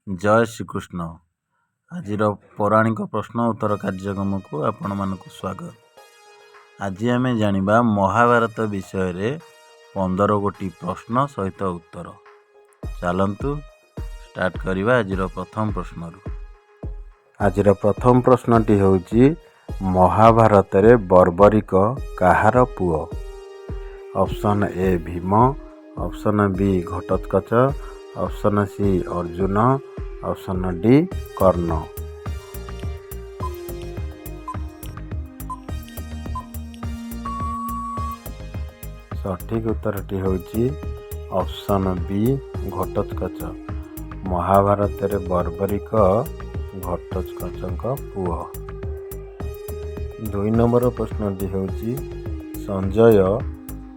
ଜୟ ଶ୍ରୀକୃଷ୍ଣ। ଆଜିର ପୌରାଣିକ ପ୍ରଶ୍ନ ଉତ୍ତର କାର୍ଯ୍ୟକ୍ରମକୁ ଆପଣମାନଙ୍କୁ ସ୍ୱାଗତ। ଆଜି ଆମେ ଜାଣିବା ମହାଭାରତ ବିଷୟରେ 15 ଗୋଟି ପ୍ରଶ୍ନ ସହିତ ଉତ୍ତର। ଚାଲନ୍ତୁ ଷ୍ଟାର୍ଟ କରିବା ଆଜିର ପ୍ରଥମ ପ୍ରଶ୍ନରୁ। ଆଜିର ପ୍ରଥମ ପ୍ରଶ୍ନଟି ହେଉଛି, ମହାଭାରତରେ ବର୍ବରିକ କାହାର ପୁଅ? Option A Bhima, option B Ghatotkacha, option C Arjun, option D Karna. ସଠିକ୍ ଉତ୍ତରଟି ହେଉଛି ଅପସନ୍ ବି ଘଟୋତ୍କଚ। ମହାଭାରତରେ ବର୍ବରିକ ଘଟୋତ୍କଚଙ୍କ ପୁଅ। 2 ନମ୍ବର ପ୍ରଶ୍ନଟି ହେଉଛି, ସଞ୍ଜୟ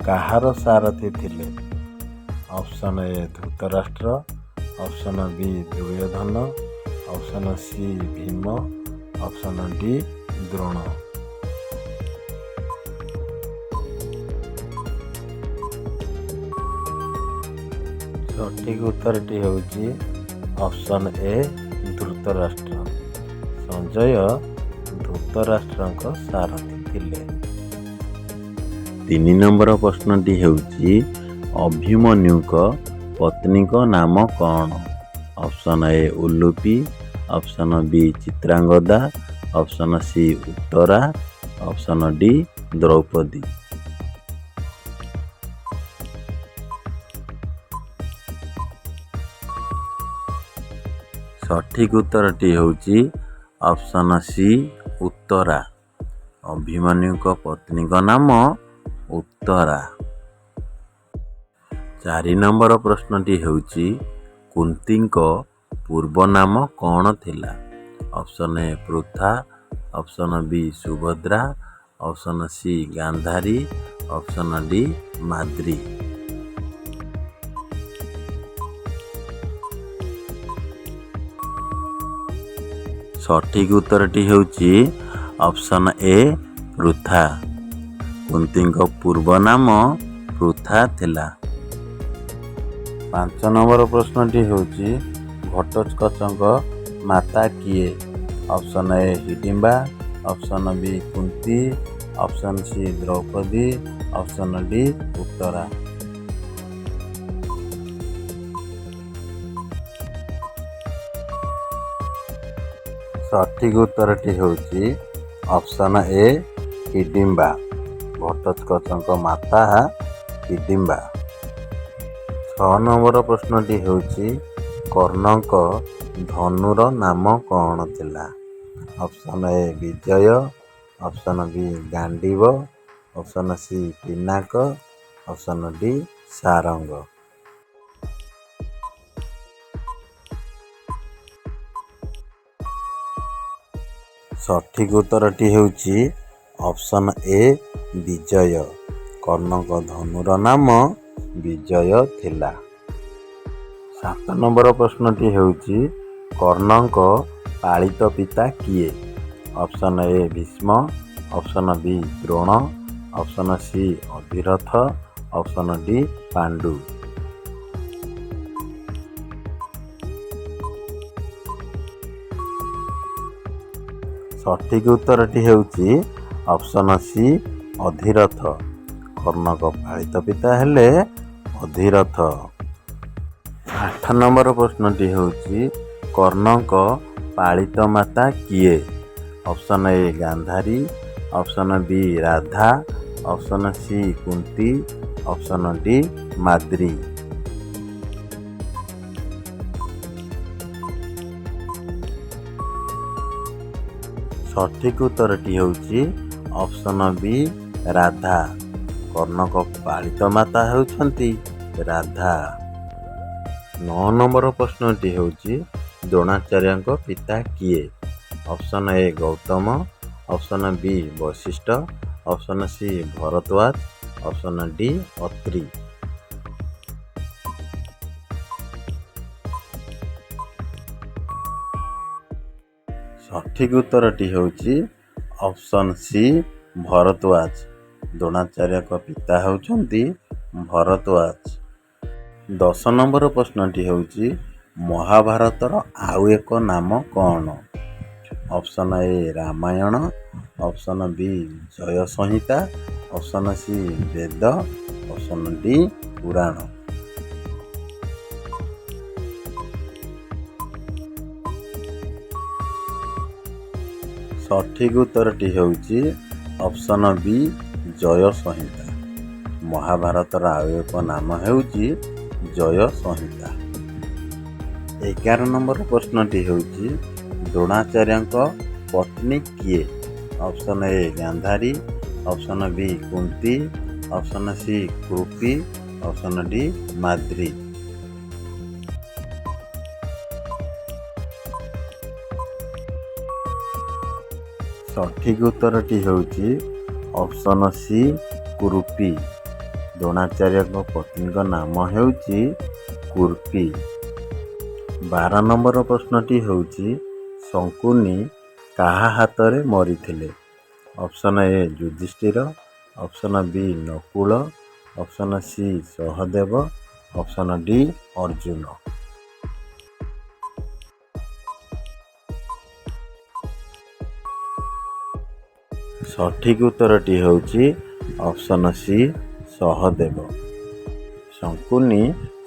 କାହାର ସାରଥୀ ଥିଲେ? Option A Dhritarashtra, option B Duryodhana, option C Bhima, option D Drona. ସଠିକ୍ ଉତ୍ତରଟି ହେଉଛି ଅପସନ୍ ଏ ଧୃତରାଷ୍ଟ୍ର। ସଞ୍ଜୟ ଧୃତରାଷ୍ଟ୍ରଙ୍କ ସାରଥୀ ଥିଲେ। 3 ନମ୍ବର ପ୍ରଶ୍ନଟି ହେଉଛି, ଅଭିମନ୍ୟୁଙ୍କ ପତ୍ନୀଙ୍କ ନାମ କ'ଣ? Option A Ulupi, option B Chitrangada, option C Uttara, option D Draupadi. ସଠିକ୍ ଉତ୍ତରଟି ହେଉଛି ଅପସନ୍ ସି ଉତ୍ତରା। ଅଭିମନ୍ୟୁଙ୍କ ପତ୍ନୀଙ୍କ ନାମ ଉତ୍ତରା। 4 ନମ୍ବର ପ୍ରଶ୍ନଟି ହେଉଛି, କୁନ୍ତୀଙ୍କ ପୂର୍ବ ନାମ କ'ଣ ଥିଲା? Option A Pritha, option B Subhadra, option C Gandhari, option D Madri. ସଠିକ୍ ଉତ୍ତରଟି ହେଉଛି ଅପସନ୍ ଏ ପୃଥା। କୁନ୍ତୀଙ୍କ ପୂର୍ବ ନାମ ପୃଥା ଥିଲା। 5 ନମ୍ବର ପ୍ରଶ୍ନଟି ହେଉଛି, ଘଟୋତ୍କଚଙ୍କ ମାତା କିଏ? Option A Hidimba, option B Kunti, option C Draupadi, option D Uttara. ସଠିକ୍ ଉତ୍ତରଟି ହେଉଛି ଅପସନ୍ ଏ ହିଡିମ୍ବା। ଘଟୋତ୍କଚଙ୍କ ମାତା ହିଡିମ୍ବା। 6 ନମ୍ବର ପ୍ରଶ୍ନଟି ହେଉଛି, କର୍ଣ୍ଣଙ୍କ ଧନୁର ନାମ କ'ଣ ଥିଲା? Option A Vijay, option B Gandiva, option C Pinaka, option D Saranga. ସଠିକ୍ ଉତ୍ତରଟି ହେଉଛି ଅପସନ୍ ଏ ବିଜୟ। କର୍ଣ୍ଣଙ୍କ ଧନୁର ନାମ ବିଜୟ ଥିଲା। 7 ନମ୍ବର ପ୍ରଶ୍ନଟି ହେଉଛି, କର୍ଣ୍ଣଙ୍କ ପାଳିତ ପିତା କିଏ? Option A Bhishma, option B Drona, option C Adhiratha, option D Pandu. ସଠିକ୍ ଉତ୍ତରଟି ହେଉଛି ଅପସନ୍ ସି ଅଧିରଥ। କର୍ଣ୍ଣଙ୍କ ପାଳିତ ପିତା ହେଲେ ଅଧିରଥ। 8 ନମ୍ବର ପ୍ରଶ୍ନଟି ହେଉଛି, କର୍ଣ୍ଣଙ୍କ ପାଳିତ ମାତା କିଏ? Option A Gandhari, option B Radha, option C Kunti, option D Madri. ସଠିକ୍ ଉତ୍ତରଟି ହେଉଛି ଅପସନ୍ ବି ରାଧା। କର୍ଣ୍ଣଙ୍କ ପାଳିତ ମାତା ହେଉଛନ୍ତି ରାଧା। 9 ନମ୍ବର ପ୍ରଶ୍ନଟି ହେଉଛି, ଦ୍ରୋଣାଚାର୍ଯ୍ୟଙ୍କ ପିତା କିଏ? Option A Gautam, option B Vashishtha, option C Bharadwaj, option D Atri. ସଠିକ୍ ଉତ୍ତରଟି ହେଉଛି ଅପସନ୍ ସି ଭରଦ୍ୱାଜ। ଦ୍ରୋଣାଚାର୍ଯ୍ୟଙ୍କ ପିତା ହେଉଛନ୍ତି ଭରଦ୍ୱାଜ। 10 ନମ୍ବର ପ୍ରଶ୍ନଟି ହେଉଛି, ମହାଭାରତର ଆଉ ଏକ ନାମ କ'ଣ? Option A Ramayana, option B Jaya Samhita, option C Veda, option D Purana. ସଠିକ୍ ଉତ୍ତରଟି ହେଉଛି ଅପସନ୍ ବି ଜୟ ସଂହିତା। ମହାଭାରତର ଆଉ ଏକ ନାମ ହେଉଛି ଜୟ ସଂହିତା। 11 ନମ୍ବର ପ୍ରଶ୍ନଟି ହେଉଛି, ଦ୍ରୋଣାଚାର୍ଯ୍ୟଙ୍କ ପତ୍ନୀ କିଏ? Option A Gandhari, option B Kunti, option C Kripi, option D Madri. ସଠିକ୍ ଉତ୍ତରଟି ହେଉଛି ଅପସନ୍ ସି କୃପି। ଦ୍ରୋଣାଚାର୍ଯ୍ୟଙ୍କ ପତ୍ନୀଙ୍କ ନାମ ହେଉଛି କୃପି। 12 ନମ୍ବର ପ୍ରଶ୍ନଟି ହେଉଛି, ଶକୁନି କାହା ହାତରେ ମରିଥିଲେ? Option A Yudhishthir, option B Nakul, option C Sahadev, option D Arjun. ସଠିକ୍ ଉତ୍ତରଟି ହେଉଛି ଅପସନ୍ ସି ସହଦେବ। ଶକୁନି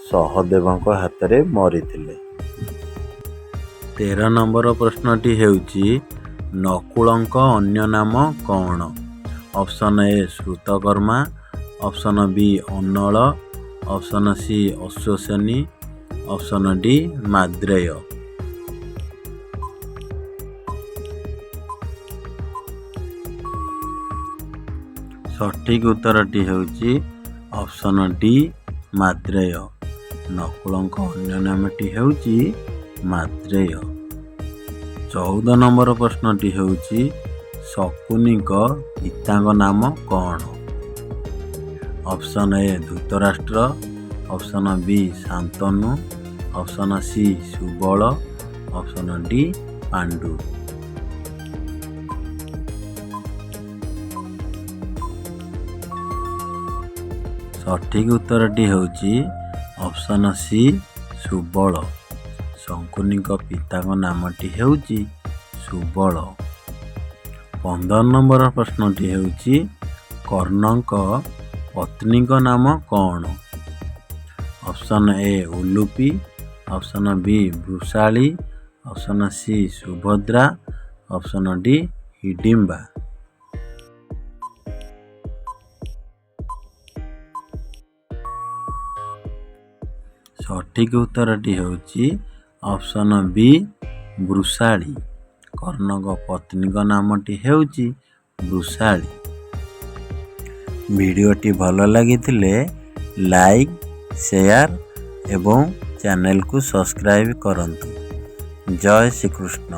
ସହଦେବଙ୍କ ହାତରେ ମରିଥିଲେ। 13 ନମ୍ବର ପ୍ରଶ୍ନଟି ହେଉଛି, ନକୁଳଙ୍କ ଅନ୍ୟ ନାମ କ'ଣ? Option A Shrutakarma, option B Anala, option C Ashwaseni, option D Madreya. ସଠିକ୍ ଉତ୍ତରଟି ହେଉଛି ଅପସନ୍ ଡି ମାଦ୍ରେୟ। ନକୁଳଙ୍କ ଅନ୍ୟ ନାମଟି ହେଉଛି ମାଦ୍ରେୟ। 14 ନମ୍ବର ପ୍ରଶ୍ନଟି ହେଉଛି, ଶକୁନିଙ୍କ ପିତାଙ୍କ ନାମ କ'ଣ? ଅପସନ୍ ଏ Dhritarashtra, option B Shantanu, option C Subal, option D Pandu. ସଠିକ୍ ଉତ୍ତରଟି ହେଉଛି ଅପସନ୍ ସି ସୁବଳ। ଶକୁନିଙ୍କ ପିତାଙ୍କ ନାମଟି ହେଉଛି ସୁବଳ। 15 ନମ୍ବର ପ୍ରଶ୍ନଟି ହେଉଛି, କର୍ଣ୍ଣଙ୍କ ପତ୍ନୀଙ୍କ ନାମ କ'ଣ? Option A Ulupi, option B Vrishali, option C Subhadra, option D Hidimba. ସଠିକ୍ ଉତ୍ତରଟି ହେଉଛି ଅପସନ୍ ବି ବୃଷାଳୀ। କର୍ଣ୍ଣଙ୍କ ପତ୍ନୀଙ୍କ ନାମଟି ହେଉଛି ବୃଷାଳୀ। ଭିଡ଼ିଓଟି ଭଲ ଲାଗିଥିଲେ ଲାଇକ୍, ସେୟାର ଏବଂ ଚ୍ୟାନେଲକୁ ସବସ୍କ୍ରାଇବ୍ କରନ୍ତୁ। ଜୟ ଶ୍ରୀକୃଷ୍ଣ।